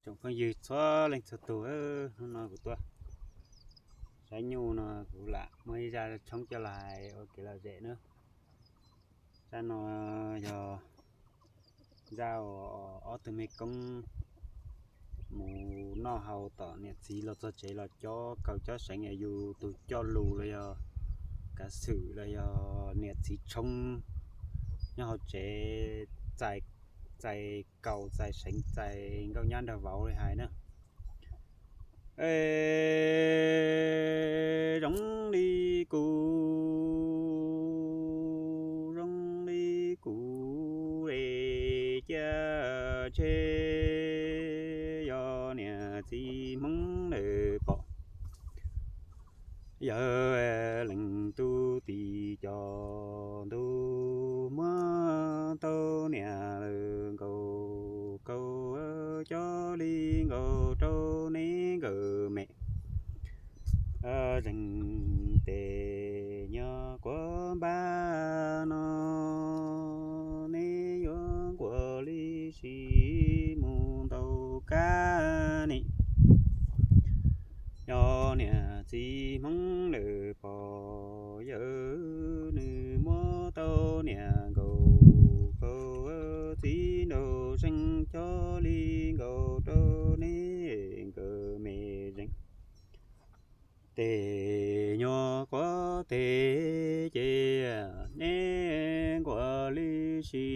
Tsoom phooj ywg txhua leej txhua tus, hnub no kuv tuaj saib nyuj no kuv lam muaj ib zaj tshoob coj los hais ua kev lom zem na. Zaj no yog zaj uas ob tug me koob mus noj haus tom niam txiv los txog tsev los cob kaus cob seev es yus tus coj lus los yog kav xwm los yog niam txiv tshoob nyob hauv tsev txais kaus txais seev txais nkauj nyab nraug vauv li hais na. Zoo li kuv, zoo li kuv es cia ntshe yog niam txiv hmoob lawm pom. Yawg leej tub tim cov ntug muab tau niam lawm nkaus kaus cov li nkaus rau neb nkawm me zeeg tes nyuag quav npab no. Neb yuav nquas li si mus ntaus kab ni. Yog niam txiv hmoob lawm pom yawg nws muab tau niam nkaus kaus txiv nraug seej cov li nkaus rau neb nkawm me zeeg tes nyuag quav tes ces neb nquas li si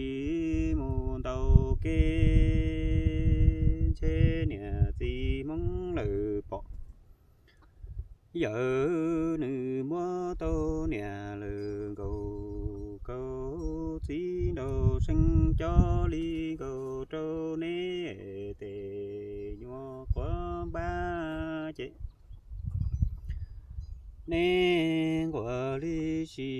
mus ntaus kev ntshe niam txiv hmoob lawm pom. Yawg nws muab tau niam lawm nkaus kaus txiv nraug seej cov li nkaus rau neb tes nyuag quav npab ces neb nquas li si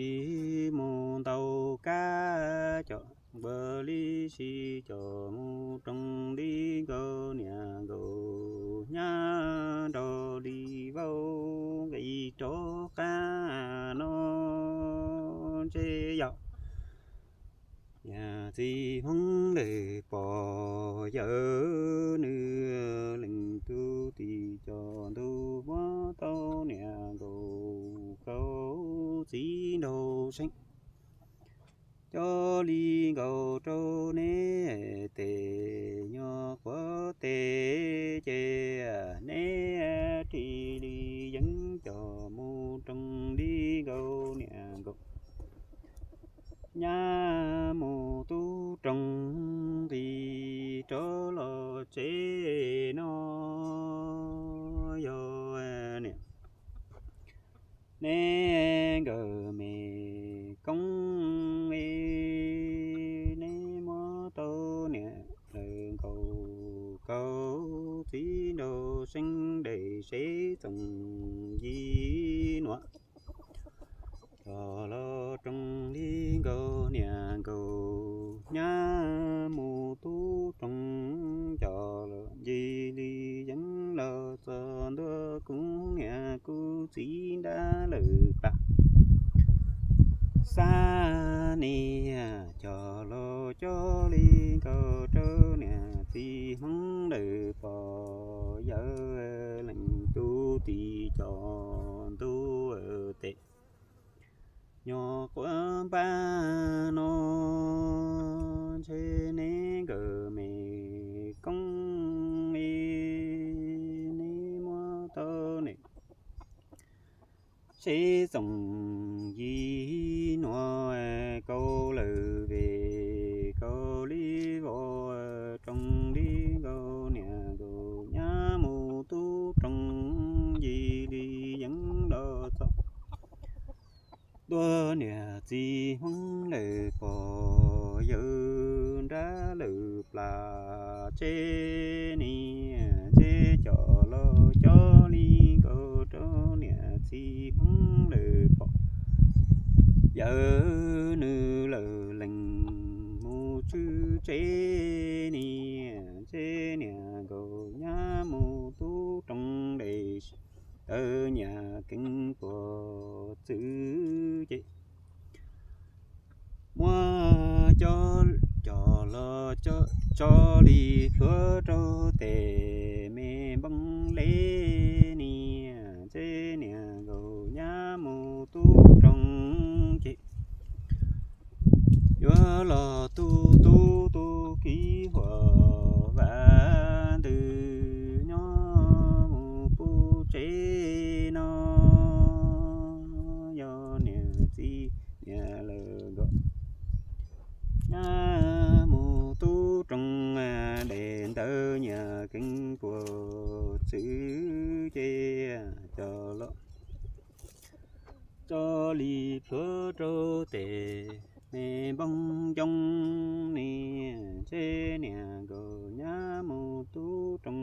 mus ntaus kab cov nquas li si cov mus roos li nkaus niam nkaus nyab nrog li vauv nqis rov qab no ntshe yog niam txiv hmoob lawm pom yawg nws leej tub tim cov ntug muab tau niam nkaus kaus txiv nraug seej cov li nkaus rau neb tes nyuag quav tes ces neb ris li yeeb cov mus roos li nkaus niam nkaus nyab mus tub roos nqis rov los tsev no. Yog niam neb nkawm me koob es neb muab tau niam lawm nkaus kaus txiv nraug seej dais seb txoos yig nuav cov los roos li nkaus niam nkaus nyab mus tub roos cov los yig li yeeb los txog ntua kuv niam kuv txiv nrab lawm pam. Xab niag cov los coj li nkaus rau niam txiv hmoob lawm pom yawg leej tub tim cov ntug tes nyuag quav npab no ntshe neb nkawm me koob es neb muab tau niam seb txoos yig nuav kaus lawm vim kaus li vauv roos li nkaus niam nkaus nyab mus tub roos yig li yeeb los txog ntua niam txiv hmoob lawm pom yawg nrab lawm plam tsev niam ntshe cov los coj li nkaus rau niam txiv hmoob lawm pom yawg nws lawm lees mus tswj tsev niam ntshe niam nkaus nyab mus tub roos dais tawv nyam keeb tuam txwv ces muab cov los tso li hlua rau tes keeb puas txwv ces cov los tso li plhuav rau tes me npoo coob niam ntshe niam nkaus nyab mus tub roo